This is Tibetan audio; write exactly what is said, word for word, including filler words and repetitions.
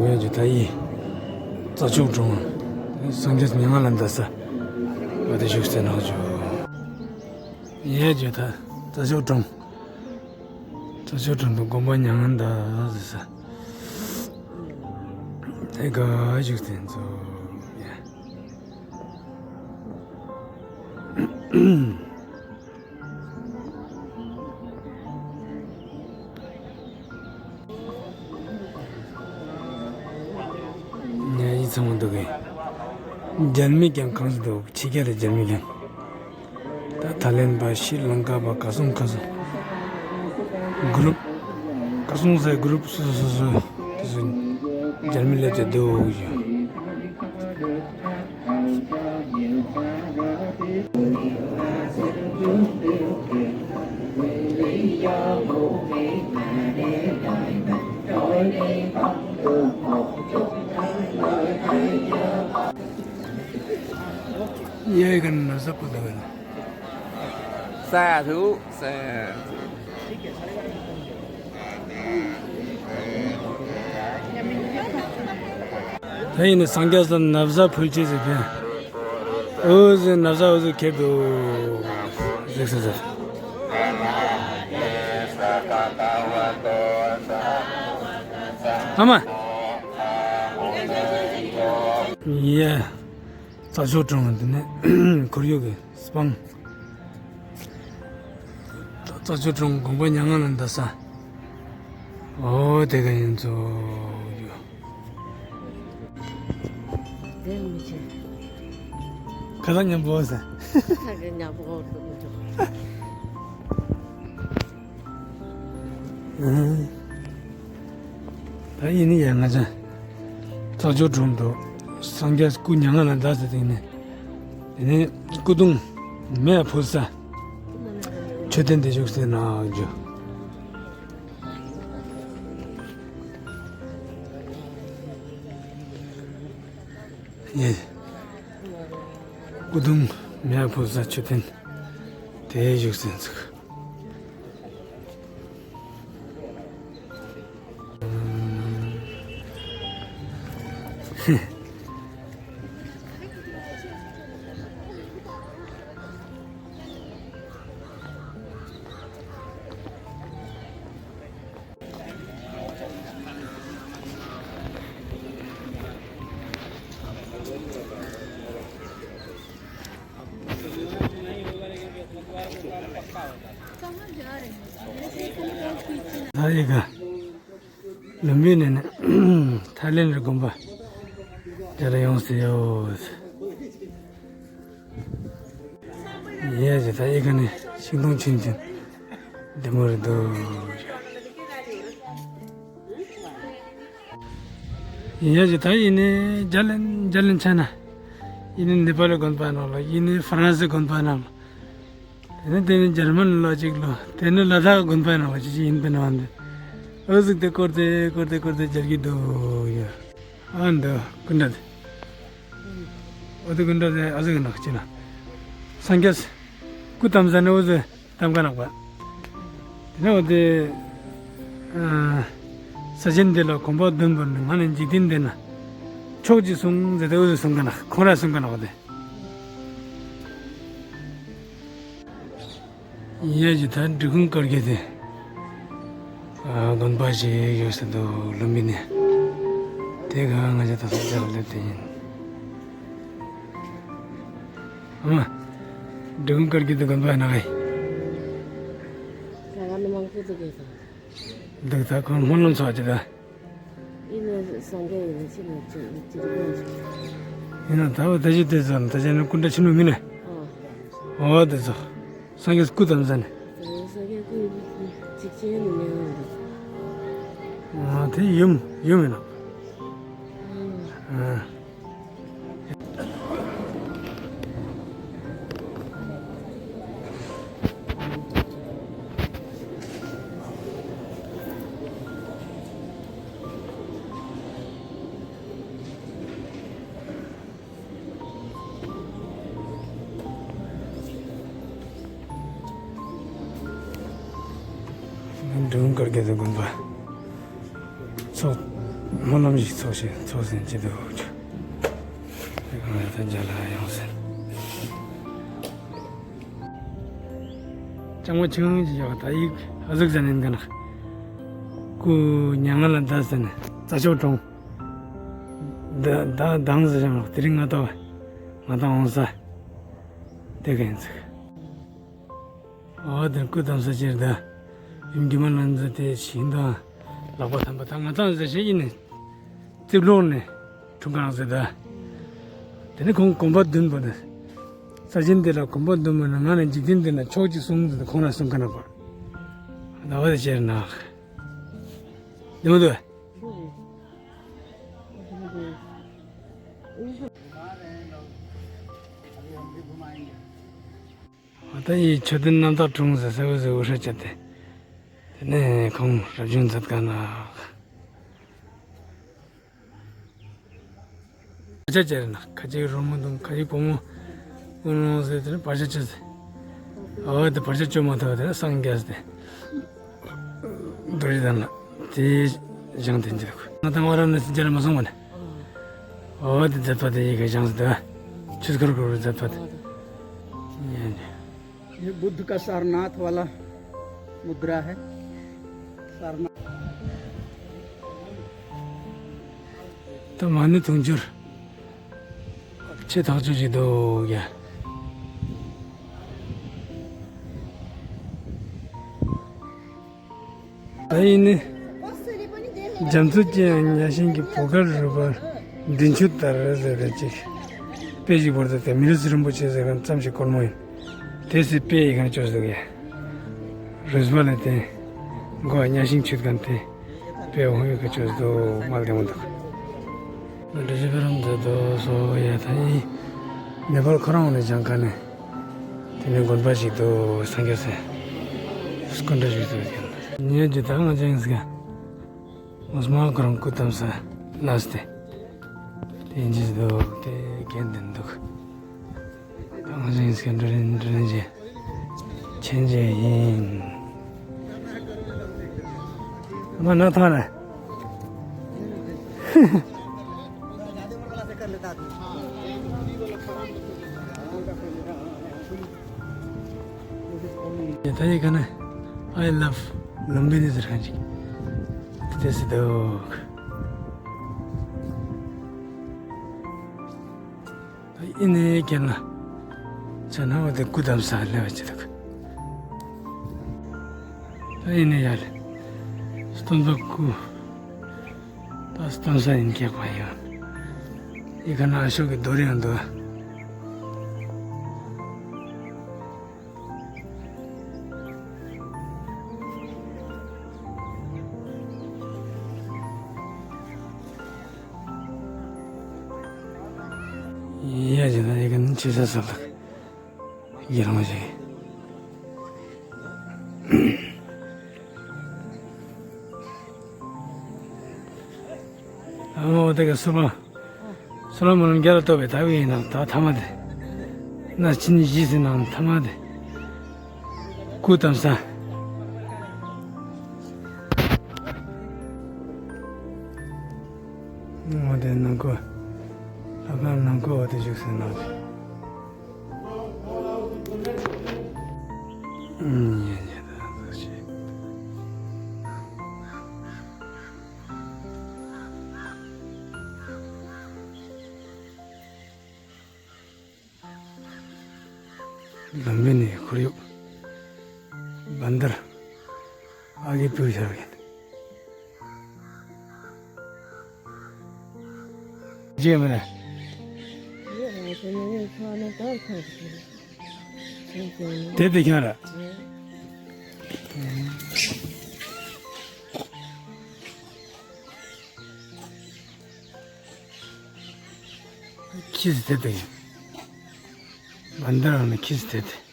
ཡ་ཇུ་ད་ཡི་རྩྭ་མཆོག་གྲོང་། སངས་རྒྱས་མྱ་ངན་ལས་འདས་ས་བ་དེ་བཞུགས་སའི་ནག་ཇུ། ཡ་ཇུ་ད་རྩྭ་མཆོག་གྲོང་། རྩྭ་མཆོག་གྲོང་དུ་དགོན་པ་མྱ་ངན་འདས་ས། དེ་ག་བཞུགས་སའི་ཚོ། ཡ། ཉ་ཡི་ཚང་མ་འདུག་གི། རྒྱ་མི་ཀྱང་གང་སུ་འདུག་ཕྱི་རྒྱལ་རེད། རྒྱ་མི་ཀྱང་ད་ཐའི་ལེན་པ་ཤྲི་ལང་ཀ་པ་ག་སོང་ག་སོང་། གུ་རུབ་ག་སོང་ཟེར། གུ་རུབ་སོ་སོ་སོ་སོ་དེ་ཚོ་རྒྱ་མི་སླེབས་ཏེ་འདུག་ཡོད། ཡ་ཡི་ག་ན་ཟ་པོ་ད་བ་ལ། ས་ཡ་ཐུ་ས་ཡ་ཐུ། ད་ཡིན་ན་སངས་རྒྱས་ལ་ན་བཟའ་ཕུལ་ཆེད་ཟེར་ཏེ། འོ་ཟེར་ན་བཟའ་འོ་ཟེར་ཁྱེར་འདུག་ཟེར་ཟེར་ཟེར། ཨ་མ། ཡེ། རྩྭ་མཆོག་གྲོང་འདི་ནས་ཁོར་ཡུག་གི་སྤང་། རྩྭ་མཆོག་གྲོང་དགོན་པ་མྱ་ངན་ལས་འདས་ས། འོ་དེ་ག་ཡིན་ཚོ་ཡོད། དེ་མི་བྱེད། ཁ་ལག་མཉམ་པོ་ཟ། ཁ་ལག་མཉམ་པོ་འོ་དེ་མི་བྱེད། ད་ཡིན་ནི་ཡ་ང་ཚོ་རྩྭ་མཆོག་གྲོང་དུ་སངས་རྒྱས་སྐུ་མྱ་ངན་ལས་འདས་ཟེར་དེ་ནས། དེ་ནས་སྐུ་གདུང་མེ་ཕུལ་ས་མཆོད་རྟེན་དེ་བཞུགས་སའི་ནག་ཇུ། ཡེ། སྐུ་གདུང་མེ་ཕུལ་ས་མཆོད་རྟེན་དེ་བཞུགས་སའི་ཚུགས། ད་ཡི་ག་ལུམ་བི་ནི་ནས་ཐའི་ལེན་རི་དགོན་པ་རྒྱ་ལ་ཡོང་སྲིད་ཡོད། ཡས་ཀྱི་ད་ཨི་ཁ་ནི་ཤིང་སྡོང་ཆུན་ཆུན་འདི་མོ་རེད་འདུག། ཡས་ཀྱི་ད་ཨི་ནི་རྒྱ་ལན་རྒྱ་ལན་ཆ་ན་ཨི་ནི་ནེ་པ་ལི་དགོན་པ་ནང་ལ། ཨི་ནི་ཧྥ་རན་སི་དགོན་པ་ནང་ལ། དེ་ནི་དེ་ནི་འཇར་མན་ལ་གཅིག་ལོ། དེ་ནི་ལ་དྭགས་དགོན་པ་ནང་ལ་ཅི་ཅི་ཡིན་པའི་ནང་འདི་ཨོ་ཟིག་དེ་སྐོར་དེ་སྐོར་དེ་སྐོར་དེ་རྒྱལ་གྱི་འདུག་ཡོད། ཨ་འདི་ཀུན་དྲ་དེ། ཨོ་དེ་ཀུན་དྲ་དེ་ཨ་ཟིག་ནག་ཅི་ན། སངས་རྒྱས་སྐུ་བལྟམས་ས་ནི་ཨོ་ཟིག་གཏམ་ཁ་ནག་པ། དེ་ནས་འོ་དེ། ས་ཆེན་འདི་ལ་གོམ་པ་བདུན་བོར་ནས་ང་ནི་འཇིག་རྟེན་འདི་ན་ཕྱོགས་ཀྱི་གསུང་ཟེར་ཏེ་འོ་ཟིག་གསུང་ག་ན་ཁོང་ར་གསུང་ག་ན་འོ་དེ། ཡས་ཀྱི་ད་འབྲི་གུང་དཀར་རྒྱལ་དེ། དགོན་པ་ཞིག་ཡོད་ས་འདུག་ལུམ་བི་ནི། དེ་ག་ང་ཅག་ད་སོག་ཅག་སླེབས་དེ་ཡིན། ཨ་མ། འབྲི་གུང་དཀར་རྒྱལ་དེ་དགོན་པ་ཡིན་ན་ག་ཡིན། ད་ག་ནི་མང་པོ་འདུག་གས་ད། འདུག་ད་ཁོང་སྨོན་ལམ་ཚོགས་ཀྱི་ད། ཡིན་ན་སངས་རྒྱས་ཡིན་ན་ཕྱིན་ན་ཅི་ཅི་རིགས་ཡིན་ན། ད་བ་ད་ཅི་དེ་ཚོ་ད་ཅི་ནི་ཀུན་དྲ་ཆེན་མོ་མིན་ནས། ཨོ་དེ་ཚོ། སངས་རྒྱས་སྐུ་བལྟམས་ས་ནས། སངས་རྒྱས་སྐུ་འཇིགས་ཆེན་ནི་མེད་འོང་འདུག། ཨ་དེ་ཡུམ་ཡུམ་ཡིན་ནོ། ཨ། འབྲི་གུང་དཀར་རྒྱལ་དུ་དགོན་པ་ཚོགས་ སྨོན་ལམ་ཞིག་ཚོགས་ཤིག་ཚོགས་ཟིན་ཅི་འདུག་ཅུ། དེ་གང་ལ་ད་མཇལ་ལ་ཡོང་ཟིན། ལྕང་མ་ཆུང་ཅིག་ཡོད་ད་ཡིག་ཨ་ཟུག་ཟ་ནས་འགའ་ན། ཀུ་ཉ་ང་ལ་ད་ཟ་ནས་རྩྭ་མཆོག་གྲོང་། ད་ད་དང་ཟ་ཞང་དེ་རིང་ང་ཏོ་ང་ཏང་འོང་ས། དེ་ག་ཡིན་ཟིག་ཨོ་དེར་སྐུ་བལྟམས་ས་ཅེར་ད། ཡུམ་སྒྱུ་མ་ལྷ་མཛེས་དེ་ཞིང་དང་། ལག་པ་ཐམ་པ་ད་ང་ཚང་ཟེར་ཤེས་ཡིན་ནི། རྩིབ་ལོག་ནས་འཁྲུངས་ཁ་རང་ཟེར་ད། དེ་ནས་ཁོང་གོམ་པ་བདུན་པོ་དེ། ས་ཆེན་དེ་ལ་གོམ་པ་བདུན་པོ་ནི་ང་ནི་འཇིག་རྟེན་འདི་ན་ཕྱོགས་གཅིག་གསུངས་ཟེར་ད་ཁོང་ལ་གསུང་ཁ་ན་བར། ཟླ་བ་དེ་ཅེར་ན། དེ་མ་དུ། ད་ཡི་མཆོད་རྟེན་རྣམ་དག་གྲོང་ཟེར་ས་བོ་ཟེར་འུ་ཧྲ་བྱས་ཏེ། དེ་ནས་ཁོང་རབ་བྱུང་མཛད་ཁ་ན། བར་ཆད་བཅད་ན་ཁ་ཅིག་རོལ་མོ་འདོན་ཁ་ཅིག་བུ་མོ་ཀུན་སློང་ཟེར་དེ་ནས་བར་ཆད་བཅད་ཟེར། འོ་དེ་བར་ཆད་གཅོད་མ་ཐུབ་པ་དེ་ནས་སངས་རྒྱས་ཟེར་ཏེ། རྡོ་རྗེ་གདན་ལ་དེ་བཞེངས་དེ་འདི་ང་དང་བ་ར་ནས་སི་རྒྱ་ལ་མ་སོང་བ་ནས། འོ་དེ་མཛད་པ་དེ་ཡི་གེ་བཞེངས་ཟེར་དེ། ཆུ་སྐོར་སྐོར་བའི་མཛད་པ་དེ། ཡེ་ནས། ये बुद्ध का सारनाथ वाला मुद्रा है। सारनाथ। ད་མ་ཎི་དུང་ཕྱུར། ཆེ་ཐག་ཆོད་ཅིག་འདུག་ཡ། ད་ཡིན་ནི། རྒྱ་མཚོ་སྐྱེ་ཡང་གཉའ་ཤིང་གི་བུ་གར་རུ་བར་མདུན་ཆུ་ལྟར་ཟེར་བའི་ཅིག་དཔེ་ཞིག་བོར་ཏེ་དེ་མི་རུ་སི་རིན་པོ་ཆེ་ཟེར་མཁན་ཙམ་ཞིག་སྒོར་མོ་ཡིན། དེ་སི་དཔེ་ཡི་གང་བཅོས་འདུག་ཡ། རུས་པ་ལས་བརྟེན། མགོ་གཉའ་ཤིང་ཆུད་མཁན་དེ། དཔེ་འོང་ཡོད་ཀྱི་ཆོས་སུ་མ་ལྡེ་མོ་འདུག་འགྲོ་ཞིག་ཕེ་རམ་དུ་དོ་སོ་ཡ་ཐ་ཡི། ནེ་པཱལ་ཁོ་རང་ནས་སྦྱང་ཁ་ནས། དེ་ནས་དགོན་པ་ཞིག་ཏུ་སངས་རྒྱས་སེ། སྐུ་འདྲ་ཞིག་ཏུ་ཡོད། ཉེ་ཇི་ད་ང་ཅན་སྐད། ངོ་མ་ཁོ་རང་སྐུ་བལྟམས་ས་ལ་སྟེ། དེ་འཇིག་འདུག་དེ་རྒན་དེ་འདུག་ད་ང་ཚོ་ཡིན་སྐད་འགྲོ་རིན་འགྲོ་རིན་ཅན། ཆེན་ཅན་ཡིན། མ་ན་ཐང་ན། ད་ཡི་ག་ན། I love Lumbini ཟེར་མཁན་ཅིག་དེ་སྲིད་འདུག་ཨི་ནས་ཁྱེད་ལ་ཆ་ན་འོ་དེ་སྐུ་བལྟམས་ས་སླེབས་པ་ཅི་འདུག་ཨི་ནས་ཡར་སྟོན་པ་སྐུ་ད་སྟོན་ས་ཡིན་ཁྱེད་པ་ཡོད། ཨི་ཁ་ན་ཨ་ཤོག་གི་རྡོ་རིང་འདུག་ཡ་ཇི་ལྟར་ཡི་གེ་ནི་ཆེ་ས་ས་ལགས་ཡི་རང་ཞིག་ཨ་མ་འོ་དེ་ག་སུ་ལ། སོ་ལོ་མོན་རྒྱ་ལ་གཏོགས་པའི་དག་པའི་ནང་ད་ཐ་མ་དེ། ན་ཕྱི་ནི་བཞི་ཟིན་ནང་ཐ་མ་དེ། སྐུ་བལྟམས་ས། ངོ་དེ་ནང་ཁོ། ལྷ་ཁང་ནང་ཁོ་འོ་དེ་བཞུགས་ཟིན་ནང་དེ། ཨུམ་ཡེ་ཡེ་ད་ཟེར་ཞིག་ལམ་བེ་ནི་ཁོར་ཡུག་བན་དར་ཨ་གི་པུ་ཤར་གི་ཇེ་མ་ན། དེ་དེ་ཁྱང་ར། ཁྱི་ཟེར་དེ་ཡིན། མ་འདི་རང་ནི་ཁྱི་ཟེར་དེ།